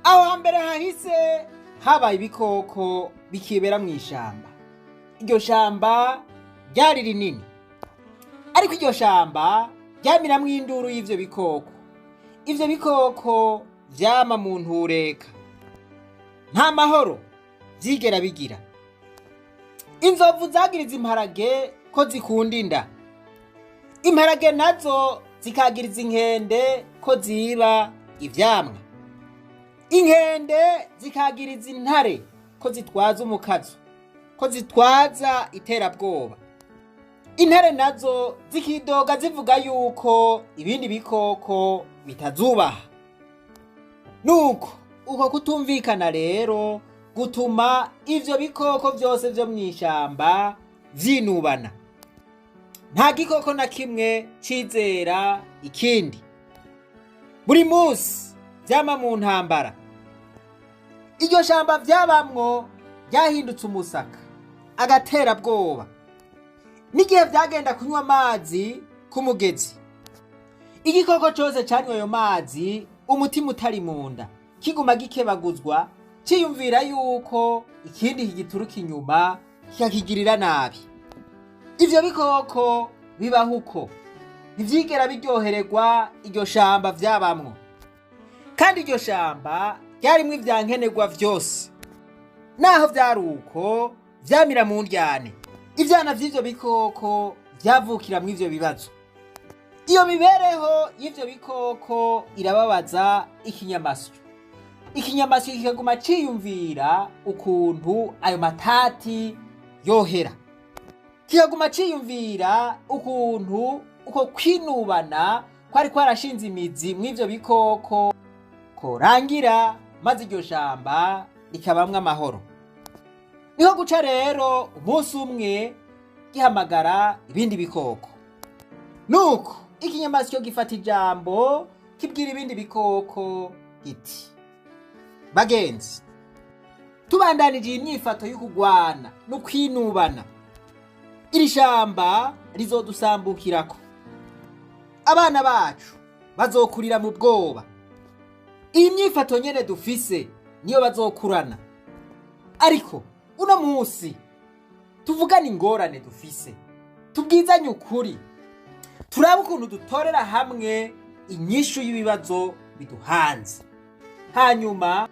Aho hambere hahise habaye ibikoko bikibera mu ishamba. Iryo shamba ryari rinini, ariko iryo shamba ryamiramwo induru y'ivyo bikoko. Ivyo bikoko vyama mu ntureka, nta mahoro vyigera bigira. Inzovu zagiriza imparage ko zikunda inda, imparage nazo zikagiriza inkende ko ziba ivyamwa, inkende zikagiriza intare ko zitwaza umukazo, ko zitwaza iterabwoba. Intare nazo zikidoga zivuga yuko ibindi bikoko bitazubaha. Nuko uko kutumvikana rero gutuma ivyo bikoko vyose vyo mw'ishamba vyinubana. Nta gikoko na kimwe cizera ikindi. Buri musi vyama mu ntambara. Iryo shamba vyabamwo ryahindutse umusaka, agaterabwoba. N'igihe vyagenda kunywa amazi ku mugezi, igikoko cose canywa ayo mazi umutima utari mu nda, kiguma gikebaguzwa, ciyumvira yuko ikindi kigituruka inyuma kikakigirira nabi. Ivyo bikoko bibaho uko, ntivyigera biryohererwa iryo shamba vyabamwo. Kandi iryo shamba ryarimwo ivyankenerwa vyose. Naho vyari uko, vyamira mu ndyane. Ivyana vy'ivyo bikoko vyavukiramwo ivyo bibazo. Iyo mibereho y'ivyo bikoko irababaza ikinyamasyo. Ikinyamasyo kikaguma ciyumvira ukuntu ayo matati yohera. Kikaguma ciyumvira ukuntu uko kwinubana kwari kwarashinze imizi mw'ivyo bikoko korangira, maze iryo shamba rikabamwo amahoro. Niho guca rero umunsi umwe gihamagara ibindi bikoko. Nuko ikinyamasyo gifata ijambo kibwira ibindi bikoko giti: bagenzi, tubandanije iyi myifato y'ukugwana no kwinubana, iri shamba rizodusambukirako. Abana bacu bazokurira mu bwoba. Iyi myifato nyene dufise niyo bazokurana. Ariko uno musi tuvugane ingorane dufise, tubwizanye ukuri, turabe ukuntu dutorera hamwe inyishu y'ibibazo biduhanze, hanyuma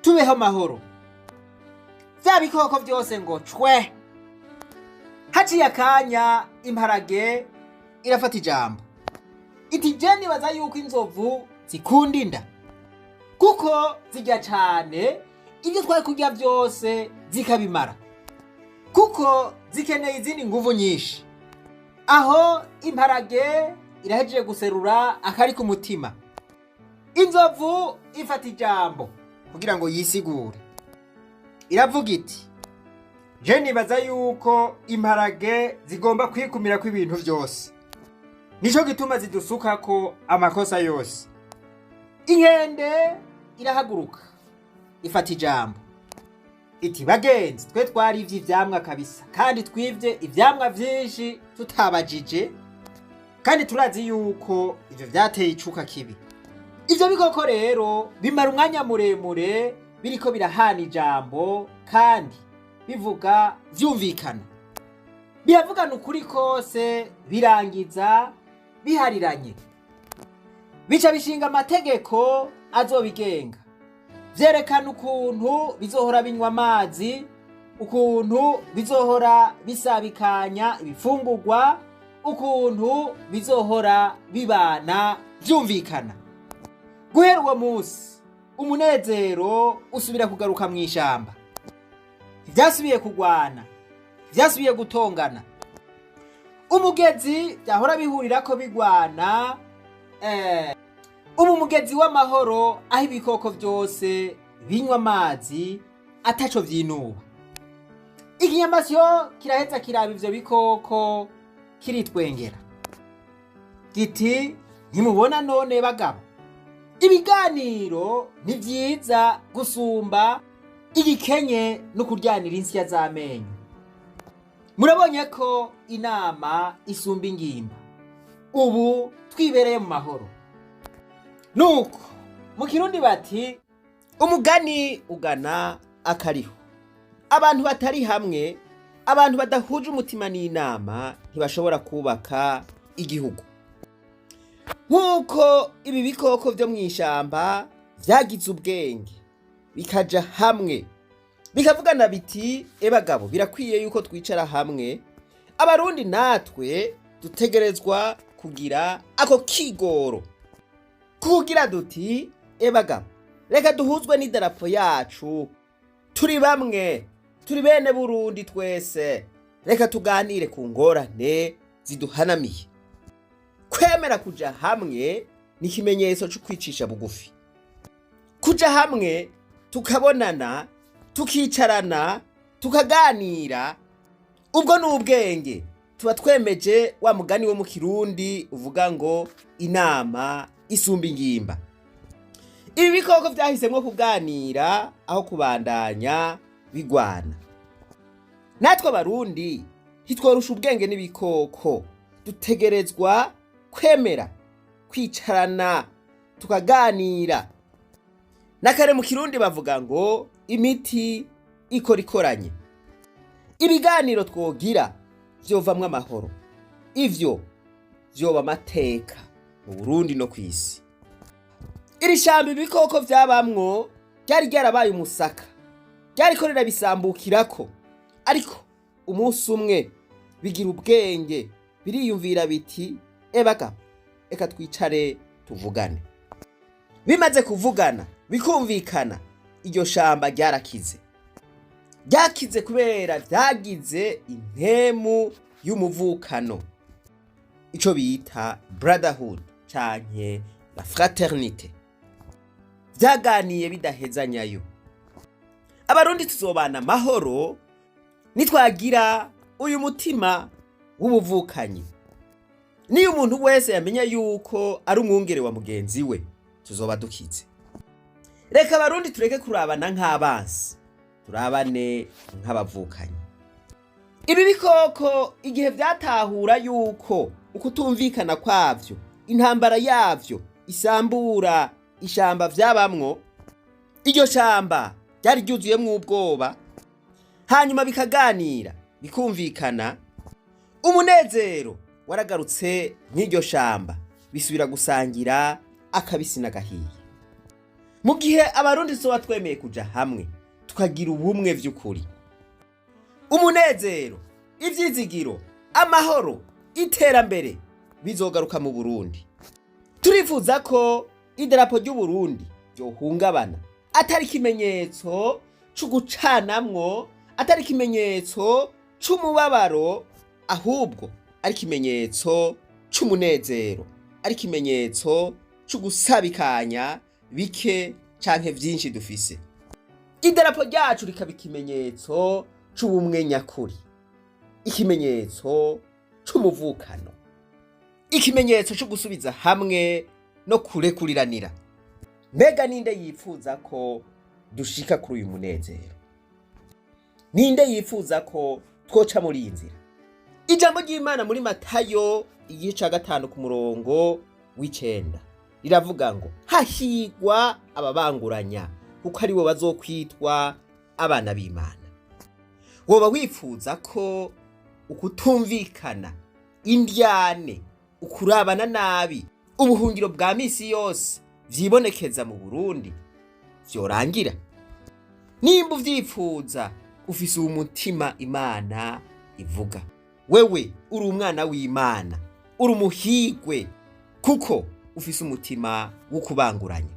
tubeho amahoro. Vya bikoko vyose ngo cwe. Haciye akanya imparage irafata ijambo iti: je nibaza yuko inzovu zikunda inda, kuko zirya cane, ibyo twari kurya vyose zikabimara, kuko zikeneye izindi nguvu nyinshi. Aho imparage irahejeje guserura akari ku mutima. Inzovu ifata ijambo kugira ngo yisigure. Iravuga iti: je nibaza yuko imparage zigomba kwikumira kw'ibintu vyose, nico gituma zidusukako amakosa yose. Inkende irahaguruka ifata ijambo iti: bagenzi, twe twarivye ivyamwa kabisa, kandi twivye ivyamwa vyinshi tutabajije, kandi turazi yuko ivyo vyateye icuka kibi. Ivyo bikoko rero bimara umwanya muremure biriko birahana ijambo, kandi bivuga vyumvikana, biravugana ukuri kose, birangiza bihariranye, bica bishinga amategeko azobigenga, vyerekana ukuntu bizohora binywa amazi, ukuntu bizohora bisabikanya ibifungurwa, ukuntu bizohora bibana vyumvikana. Guhera uwo musi umunezero usubira kugaruka mw'ishamba. Ntivyasubiye kugwana, ntivyasubiye gutongana. Umugezi vyahora bihurirako bigwana, ubu umugezi w'amahoro aho ibikoko vyose binywa amazi ataco vyinuba. Ikinyamasyo kiraheza kiraba ivyo bikoko kiritwengera giti: ntimubona none bagabo, ibiganiro ni vyiza gusumba igikenye no kuryanira insya z'amenyo. Murabonye ko inama isumba ingimba, ubu twibereye mu mahoro. Nuko mu Kirundi bati Umugani ugana akariho. Abantu batari hamwe, abantu badahuje umutima n'inama ntibashobora kubaka igihugu. Nk'uko ibi bikoko vyo mw'ishamba vyagize ubwenge bikaja hamwe bikavugana biti: "Ebagabo, birakwiye yuko twicara hamwe." Abarundi natwe dutegerezwa kugira ako kigoro kugira duti: "Ebagabo, reka duhuzwe n'idarapo yacu, turi bamwe, turi bene Burundi twese, reka tuganire ku ngorane ziduhanamiye." Kwemera kuja hamwe ni ikimenyetso cyo kwicisha bugufi. Kuja hamwe tukabonana, tukicarana, tukaganira, ubwo ni ubwenge. Tuba twemeje wa mugani wo mu Kirundi uvuga ngo inama isumba ingimba. Ibi bikoko vyahisemwo kuganira aho kubandanya bigwana. Natwe Abarundi ntitworusha ubwenge n'ibikoko, dutegerezwa kwemera kwicarana tukaganira. Na kare mu Kirundi bavuga ngo imiti ikora ikoranye. Ibiganiro twogira vyovamwo amahoro, ivyo vyoba amateka mu Burundi no kw'isi. Iri shamba ibikoko vyabamwo ryari ryarabaye umusaka, ryariko rirabisambukirako, ariko umunsi umwe bigira ubwenge, biriyumvira biti: "Ebaga, reka twicare tuvugane." Bimaze kuvugana bikumvikana, iryo shamba ryarakize. Ryakize kubera ryagize impemu y'umuvukano, ico bita brotherhood canke la fraternité. Vyaganiye bidahezanyayo. Abarundi tuzobana amahoro nitwagira uyu mutima w'ubuvukanyi. Niyo umuntu wese yamenya yuko ari umwungere wa mugenzi we, tuzoba dukize. Reka Abarundi tureke kurabana nk'abansi, turabane nk'abavukanyi. Ibi bikoko igihe vyatahura yuko ukutumvikana kwavyo, intambara yavyo isambura ishamba vyabamwo, iryo shamba ryari ryuzuyemwo ubwoba, hanyuma bikaganira bikumvikana, umunezero waragarutse mw'iryo shamba, bisubira gusangira akabisi n'agahiye. Mu gihe Abarundi tuzoba twemeye kuja hamwe tukagira ubumwe vy'ukuri, umunezero, ivyizigiro, amahoro, iterambere bizogaruka mu Burundi. Turifuza ko idarapo ry'Uburundi ryohungabana atari ikimenyetso c'ugucanamwo, atari ikimenyetso c'umubabaro, ahubwo ari ikimenyetso c'umunezero, ari ikimenyetso c'ugusabikanya bike canke vyinshi dufise. Idarapo ryacu rikaba ikimenyetso c'ubumwe nyakuri, ikimenyetso c'umuvukano, ikimenyetso co gusubiza hamwe no kurekuriranira. Mbega ninde yifuza ko dushika kuri uyu munezero? Ninde yifuza ko twoca muri iyi nzira? Ijambo ry'Imana muri Matayo igice ca 5 ku murongo w'9 riravuga ngo: "Hahigwa ababanguranya, kuko aribo bazokwitwa abana b'Imana." Woba wifuza ko ukutumvikana, indyane, ukurabana nabi, ubuhungiro bwa misi yose vyibonekeza mu Burundi vyorangira? Nimba uvyifuza, ufise umutima Imana ivuga. Wewe uri umwana w'Imana, uri umuhigwe kuko ufise umutima wo kubanguranya.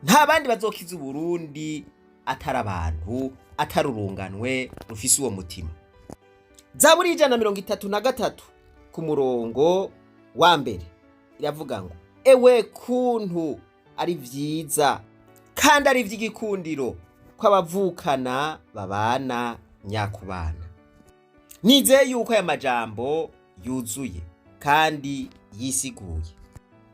Nta bandi bazokiza Uburundi atari abantu, atari urunganwe rufise uwo mutima. Zaburi 133 ku murongo wa 1 iravuga ngo: "Ewe kuntu ari vyiza kandi ari ivy'igikundiro ko abavukana babana nyakubana." Nizeye yuko aya majambo yuzuye kandi yisiguye.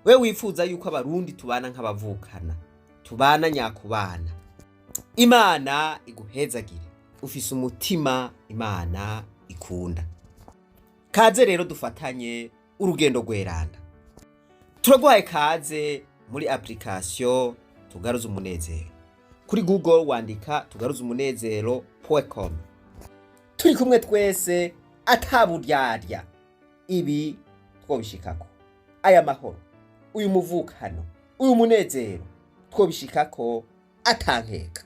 We wifuza yuko Abarundi tubana nk'abavukana, tubana nyakubana, Imana iguhezagire. Ufise umutima Imana ikunda. Kaze rero dufatanye urugendo rweranda. Turaguhaye kaze muri application Tugaruza Umunezero. Kuri Google wandika tugaruze umunezero com. Turi kumwe twese ataburyarya, ibi twobishikako. Aya mahoro, uyu muvukano, uyu munezero twobishikako atankeka.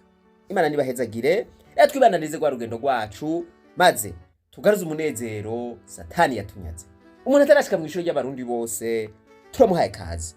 Imana nibahezagire. Rero twibananize rwa rugendo rwacu, maze tugaruze umunezero Satani yatunyaze. Umuntu atarashika mu ishuri ry'Abarundi bose, turamuhaye kaze.